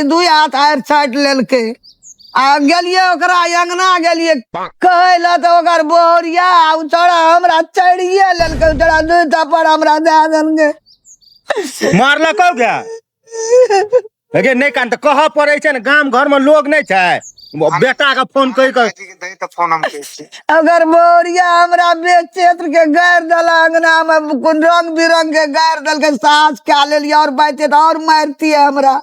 दुई हाथ आड़ि छाटि लेलकै आ गेलियै ओकरा अंगना गेलियै कहै लए तऽ ओकर बहुरिया ओ छौड़ा हमरा चढ़िए लेलकै ओ छौड़ा दुइ थप्पड़ हमरा दए देलकै। मारलकौ गे? अगे नहि कान तऽ कहऽ पड़ै छै ने, गाम घर में लोग नहि छै, बेटा के फोन करि कऽ दही तऽ फोन हम करै छी। अगर बहुरिया हमरा बेचेत्र के गारि देला अंगना में, कोन रंग बिरंग के गारि देलकै, साहस कए लेलियै और बाजते तऽ और मारतियै हमरा।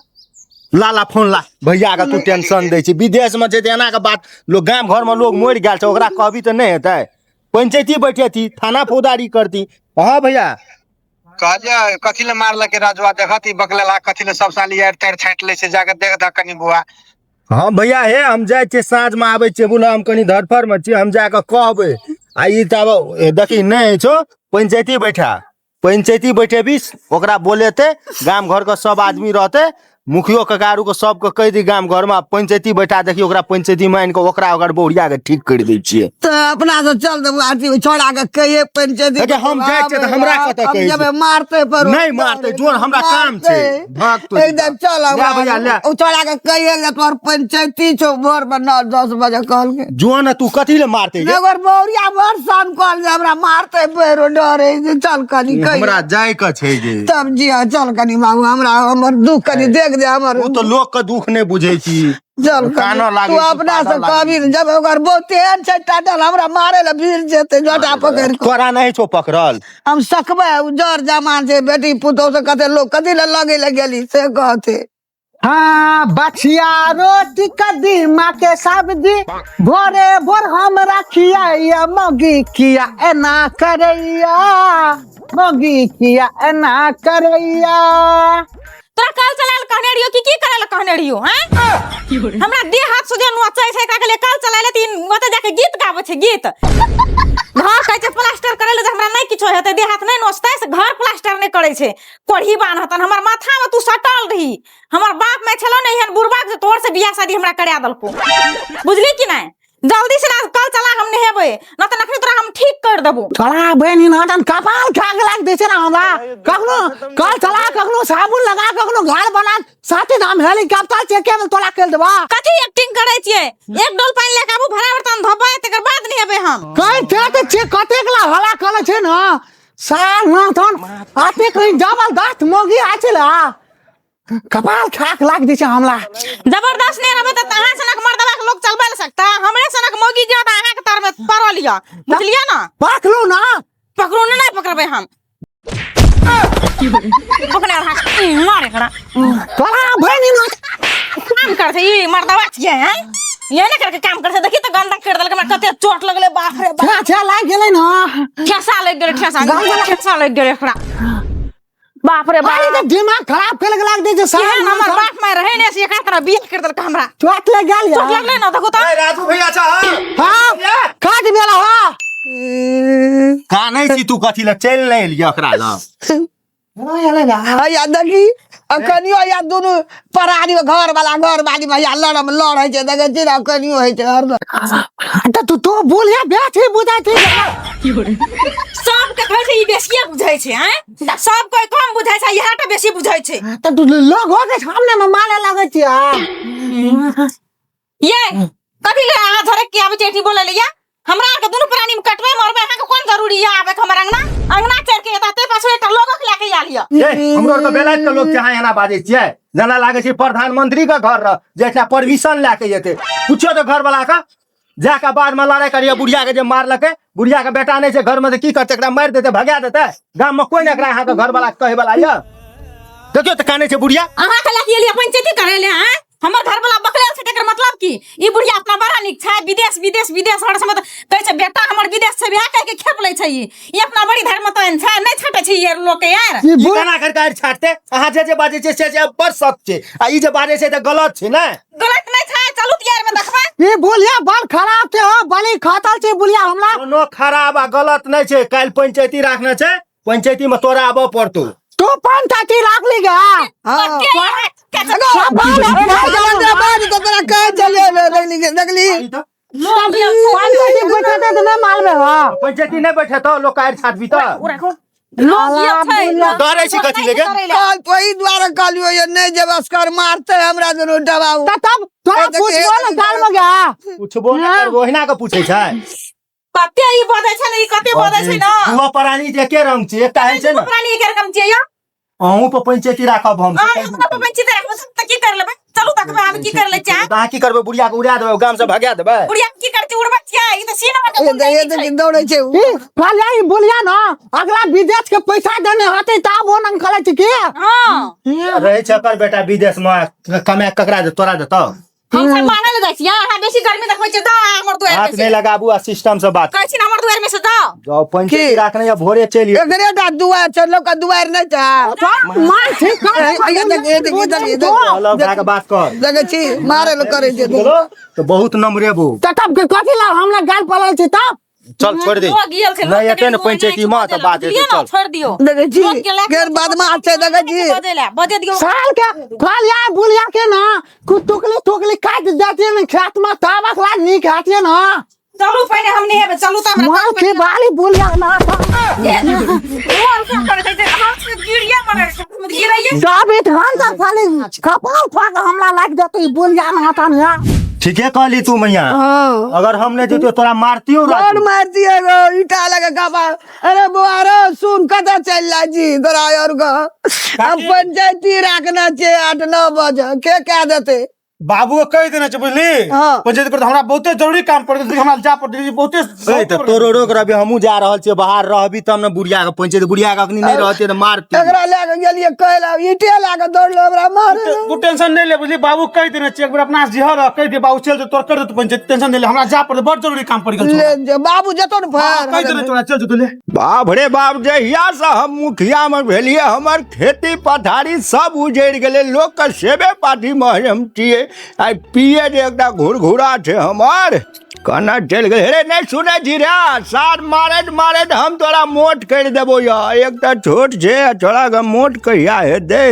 ला ला फोन ला भैया के, तू टेंशन दै छी, विदेश में छै तऽ एना के बात लोग गाम घर में लोग मरि गेल छै, ओकरा कहबी तऽ नहि हेतै। पंचायती बैठेती, थाना फौजदारी करती। हाँ भैया। कहलियै कथी ले मारलकै राजुआ, देखत ई बकलेला कथी ले सब साल यार तार छाँटि लै छै, जाके देख दह कनि बुआ। हाँ भैया, हे हम जाइ छियै, साँझ में आबै छियै, बोला हम कनि धरफड़ में छियै, हम जाके कहबै। आ ई तऽ आब, ए, देखी नहि छौ, पंचायती बैठा, पंचायती बैठेबी, ओकरा बोलेतै, गाम घर के सब आदमी रहतै, मुखियो ककारू के सबके कहि दी गाम घर में पंचायती बैठा, देखी ओकरा पंचायती में आनि कऽ ओकरा ओकर बहुरिया के ठीक करि दै छियै। तऽ अपना से चल देबो अथी ओहि छौड़ा के कहिए पंचायती। अगे हम जाइ छियै तऽ हमरा कतऽ हम कहै छै? जेबै मारतै पर। नहि मारतै, जोर हमरा काम छै। मारतै। भाग तू। एकदम चल ले हमरा। भैया, ले। ओ छौड़ा के कहिए जे तोहर पंचायती छौ भोर में 9-10 बजे कहलकै। जो ने तू कथी ले मारतै गे? ओकर बहुरिया बड़ सान कहल जे हमरा मारतै पैरो डरे जे चल कनी कहिए। हमरा जाय के छै गे। तब जी हाँ, चल कनी बाबू, हमरा हमर दुख कनी देख दे हमर। ओ तऽ लोक के दुख नहि बुझै छी। चल कनी, कानऽ लागै तू छी, अपना से पागल लागै कहबी ने, जब ओकर बहुत तेहन छै टाटल हमरा मारे लए भीड़ जेतै जोटा पकड़ि कऽ। तोरा नहि छौ पकड़ल? हम सकबै? ओ जर जमान छै, बेटी पुतोह से कते लोग कथी लए लगै लए गेली से कहते। हाँ बछिया रोटी कदीमा के सब्जी भोरे भोर हमरा खियाइया, मौगी किया एना करैया, मौगी किया एना करैया। तोरा कल चलायल कहने रहियो कि की करे ला कहने रहियो? हैं हमरा देह हाथ सुजे नोचै छै, एकरा के लिए कल चलायल तीन ओतऽ जाके गीत गाबै छै गीत। घर कहै छै प्लास्टर करे ले, जे हमरा नहि किछो हेतै, देह हाथ नहि नोचतै से घर प्लास्टर नहि करै छै। कोढ़ी बान्हतन हमर माथा में तू सटल रही। हमर बाप में छलो ने एहन बुढ़बा जे तोर से बियाह शादी हमरा करा देलको, बुझली कि नहि? जल्दी से ना कल चला, हम नहेबै न तऽ नखनी तोरा हम ठीक कर देबो। तोरा बहन नाटन कपाल खा के लाग दे छै ना हमरा, कखनो कल चला, कखनो साबुन लगा, कखनो घर बना, साथे नाम हेलीकॉप्टर चेके में तोरा खेल देबा। कथी एक्टिंग करै छियै? एक डोल पानि लए के आबू, भरा बर्तन धोबै, तकर बाद नहेबै हम। कहि थे तऽ छे कतेक ला हला करै छै ना साल नाथन आते कहीं जबरदस्त मोगी आ छै ला कपाल खाक लाग दै छै हमरा। जबरदस्त नहि रहबै तऽ अहाँ सनक मर्दवा के लोग चलबै लए सकता? हमरे सनक मौगी जे तऽ अहाँके तर में पड़ल यऽ, बुझलियै ना? पकड़ू ना। पकड़ू ने, नहि पकड़बै हम। पकड़े रहा मारे एकरा। तोरा बहिनी ना काम करते ई मर्दवा छियै हैं, ये ने करके काम करते। देखी तऽ गंदा कर देलक हमरा, कते चोट लगले, बाप रे बाप। छे छे लाग गेलै ना। ठेसा लागि गेलै, ठेसा ठेसा लागि गेलै एकरा, बाप रे बाप। अरे तऽ दिमाग खराब कर लाग दै छै साल। केहन हमर बाप माय रहे ने से एकरा तरह बियाह कर देलक हमरा। चोट लग गेल। चोट लगलै ना? देखो तऽ। ए, राजू भैया छह? हाँ काट बेला हाँ। कानै छी तू कथी ले? चलि नहि एलियै ओकरा लग? हैया देखी अखनियो या दुनू परानी घर वाला घर वाली भैया लड़म लड़ै छै, देखै छी ने, अखनियो होइ छै हरदम। तऽ तू तो बोलिया बेसी बुझै छी। सबके कहै छै ई बेसिए बुझै छै। हैं सब कोई कम बुझै छै, इएह टा बेसी बुझै छै। तऽ तू लोग हो के सामने में मारे लागै छियै। ये कथी ले अहाँ झरक के आबै छै एठी बोलै ले? या हमरा आरके दुनू प्राणी में कटबै मरबै, अहाँके कोन जरूरी यऽ आबै के हमर अंगना? अंगना चढ़ के एता ते पाछू एकटा लोगो के लए के आयल यऽ। ए, हमरो आरके बेलायत के लोग चाहे एना बाजै छियै, जेना लागै छै प्रधानमंत्री के घर रह जे एकटा परमिशन लए के एतै। पूछियो तऽ घर वाला के जाके बाद में लड़ाई करिए बुढ़िया के जे मारलकै। बुढ़िया के बेटा नहि छै घर में तऽ की करतै? एकरा मारि देतै, भगा देतै। गाम में कोई नहि एकरा अहाँके घर वाला के कहै वाला यऽ। देखियौ तऽ कानै छै बुढ़िया। अहाँके लए के एलियै पंचायती करै ले? आँय हमर घर वाला बकलेल छै, तेकर मतलब की ई बुढ़िया अपना बड़ा नीक छै? विदेश विदेश विदेश हर समय तऽ कहै छै बेटा हमर विदेश छै, बियाह कहि के खेप लै छै। ई अपना बड़ी धर्मतन छै, नहि छटै छै ई लोक के यार। ई ई बुढ़ केना करके आड़ि छाटतै? अहाँ जे जे बाजै छियै से से बड़ सच छै, आ ई जे बाजै छै तऽ गलत छै ने? गलत नहि छै, चलू तऽ यार में देखबै। ई बुढ़िया बड़ खराब छै हो, बड़ी खतल छै बुढ़िया हमरा। कोनो खराब आ गलत नहि छै। काल्हि पंचायती राखने छै, पंचायती में तोरा आबऽ पड़तौ। तू पंचायती राख ली गा? हाँ। सब बाल तोरा कहै छलियै देखली देखली। पंचायती बैठेतै तऽ नहि मारबै हो? पंचायती नहि बैठेतौ, लोक आड़ि छाटबी तऽ ओ राखो। लोग ये छै डरै छी कथी लेके? कल ओहि दुआरे कहलियो ये नहि जेब असकर मारते हमरा दुनू डबाउ त तब तोरा ए, देखिए, पूछबो ने गाल में गा पूछबो नहि करबो ओहिना के पूछै छै कते ई बजै छै ने ई कते बजै छै ने दुआ प्राणी जे एके रंग छै एकटा होइ छै ने प्राणी एके रकम छियै यौ अहूँ पर पंचायती राखब हम अहाँ हमरा पर पंचायती राखब तऽ की कर लेबै चलू देखबै हम की कर लै छियै तऽ अहाँ की करबै बुढ़िया के उड़ा देबै गाम से भगा देबै बुढ़िया के की करतै उड़बै छियै ई तऽ सीन ए देख ए देख दौड़ै छै उ। ई कहलियै ई बुलिया न अगला विदेश के पैसा देने होतै तब ओ नंग करै छै की हँ रहै छै ओकर बेटा विदेश मे कमाए ककरा दे तोरा देतौ हम सब मांगै लए जाइ छियै अहाँ बेसी गर्मी देखबै छियै जाउ अहाँ हमर दुआरि हाथ में नहि से लगाबू आ सिस्टम से बात कहै छी ने हमर दुआरि में से जाउ जाओ पंचायती की? राखने या भोरे चलि एकरे टा दुआरि छै लोक के दुआरि नहि छै मार ठीक कर ए, ए, देख, ए, देख, ए, देख, ए, देख। अलग भए के बात कर देखै छी मारे लए करै छै बोलो तो बहुत नमरेबो त तब के कथी ला हमरा गाल पड़ल छै तब चल छोड़ दे लोग गेल छै नहि एतै ने पंचायती मे तऽ बात हेतै चल छोड़ दियौ देखै छी लोग के लए केहन बदमाश छै देखै छी बजै लए बजै दियौ साल के कहलियै बुलिया के ना कुटुकली टुकली काट देतियै ने खेत में तब अगला नीक हेतियै ना चलू पहिने हम नहेबै चलू तऽ हमरा मार के बाली बुलिया ना गिरैये सब धान तऽ खाली कपाल फाक हमरा लागि देतै ई बुलिया ना तन या ठीके कहली तू मैया हाँ अगर हम नहीं जैतियो तोरा मारतियो कौन राजू। मार दिए गो ईटा लगे कपाल अरे बुआ रो सुन कतऽ चलि जाइ छी तोरा और को हम पंचायती राखना छै 8-9 बजे के कह देते बाबू के कहि देने छै बुझली हाँ। पंचायत कर हमरा बहुते जरूरी काम पड़ गेल हमरा जा पड़तै बहुते ए तऽ तोरो रोक रहबी हमहूँ जा रहल छियै बाहर रहबी तब ने बुढ़िया के पंचायत बुढ़िया के अखनी नहीं रहते तऽ मारती एकरा लए के गेलियै कहै लए ईटे लए के दौड़लो हमरा मारे लए। तू टेंशन नहीं ले बुझली बाबू कहि देने छै एक बेर अपना जिहर रह, कहि दे बाबू चल जो तोर कर देतौ पंचायत टेंशन नहीं ले हमरा जा पड़तै बड़ जरूरी काम पड़ गेल छौ ले जे बाबू जेतो ने हाँ, कहि फेर देने तोरा चल जो ले बाप रे बाप जहिया से हम मुखिया में भेलिए हमर खेती पथारी सब उजड़ि गेलै लोकके सेवे पाथीमे हम छियै आइ पिए जे एकटा घुरघुरा छै हमर केना चलि गेल हे रे नहि सुनै छी रे सार मारैत मारैत हम तोरा मोट करि देबो यऽ एकटा छोट छै आ तोरा मोट कहिया हेतै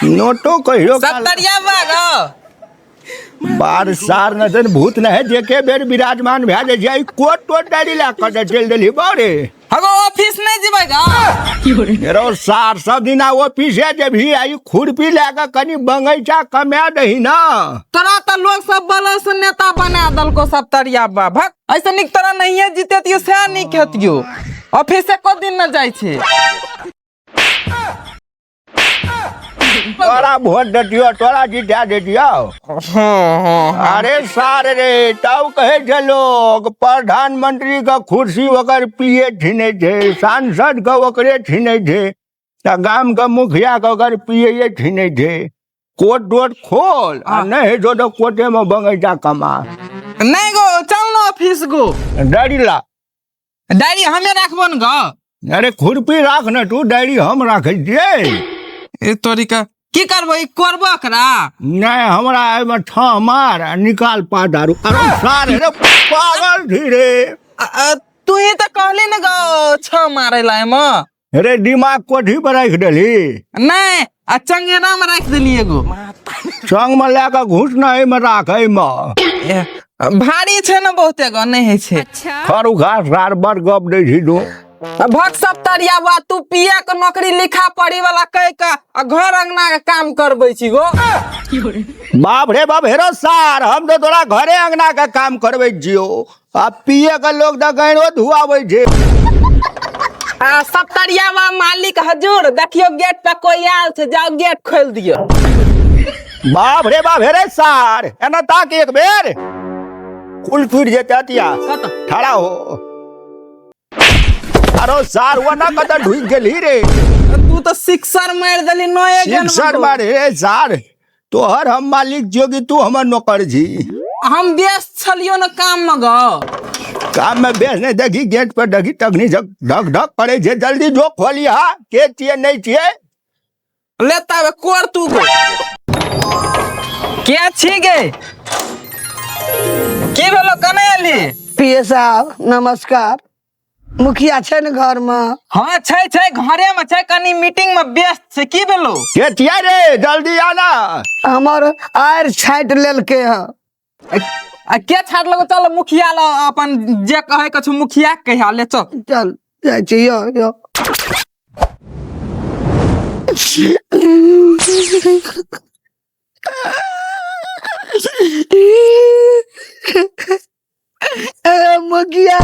नोटो कहियो काल सत्तरिया बाग बार सार न जन भूत न है जेके बेर विराजमान भए जाइ छै कोट तोट डायरी लए कऽ चलि देली बारे हगो ऑफिस नहीं जेबै गा रो सार सब दिना ऑफिसे जेबही आ ई खुरपी लए कऽ कनि बगैचा कमा दही ना तोरा तऽ लोग सब बलौ से नेता बना देलको सब तरिया बा भक ऐसे निक तोरा नहिये जीतेतियो सएह नीक हेतियो ऑफिस एको दिन न जाइ छै तोरा वोट देतियो तोरा जिता देतियो अरे सार रे तब कहै छै लोग प्रधानमंत्री के कुर्सी ओकर पिए छीनै छै सांसद के ओकरे छीनै छै तऽ गाम के मुखिया के ओकर पिए छीनै छै कोट डोट खोल आ नहि हेतौ तऽ कोटे मे बगैचा कमा नहीं गो चल न ऑफिस गो डायरी ला डायरी हमे राखबो न गो अरे खुरपी राख ने तू डायरी हम राखै छियै ए तोरी के की करबो ई करबो एकरा नहि हमरा एहिमे ठाँ मार आ निकाल पाँच आरू अरे सार रे पागल छी रे तू ही तऽ कहली ने गो छह मारे ला एमे रे दिमाग कोठी पर राखि देली नहीं आ चंगेरा में राखि देली एगो संग मे लए कऽ घुस ने एहिमे राख एहिमे ए, भारी छै ने बहुते गो नहीं होइ छै खर उघार सार बड़ गप दै छी तू आ भक सब तरिया बा तू पिया के नौकरी लिखा पढ़ी वाला कह के आ घर अंगना के काम करबै छी गो बाप रे बाप हेरो सार हम तो तोरा घरे अंगना के काम करबै छियो आ पिए के लोग तऽ गैरो धुआबै छै आ सप्तरिया बा मालिक हजूर देखियो गेट पे कोई आयल छै जाओ गेट खोल दियो बाप रे बाप हेरे सार एना ताक एक बेर कुल टूट जेते अतिया ठड़ा हो अरो सार वो ना कतऽ ढुकि गेलही रे तू तो सिक्सर मार देली नोए गेल सिक्सर मारे रे सार तोहर हम मालिक छियो कि तू हमर नौकर छी हम व्यस्त छलियो न काम में गो काम में बेस नहीं देखी गेट पर देखी तखनी धक धक धक करे छे जल्दी जो खोली हा के छिए नहीं छिए ले तब कोर तू गो के छी गे की भेलो कने एली पीए साहब नमस्कार मुखिया छै ने घर मे हाँ छै छै घरे में छै कनी मीटिंग में व्यस्त छै की भेलो के छिए रे जल्दी आना हमर आरि छाँटि लेलकै हँ आ के छाट लगो चल मुखिया ल अपन जे कहे के छौ मुखिया के कहिया ले चल चल जाइ छी यो यो मुखिया।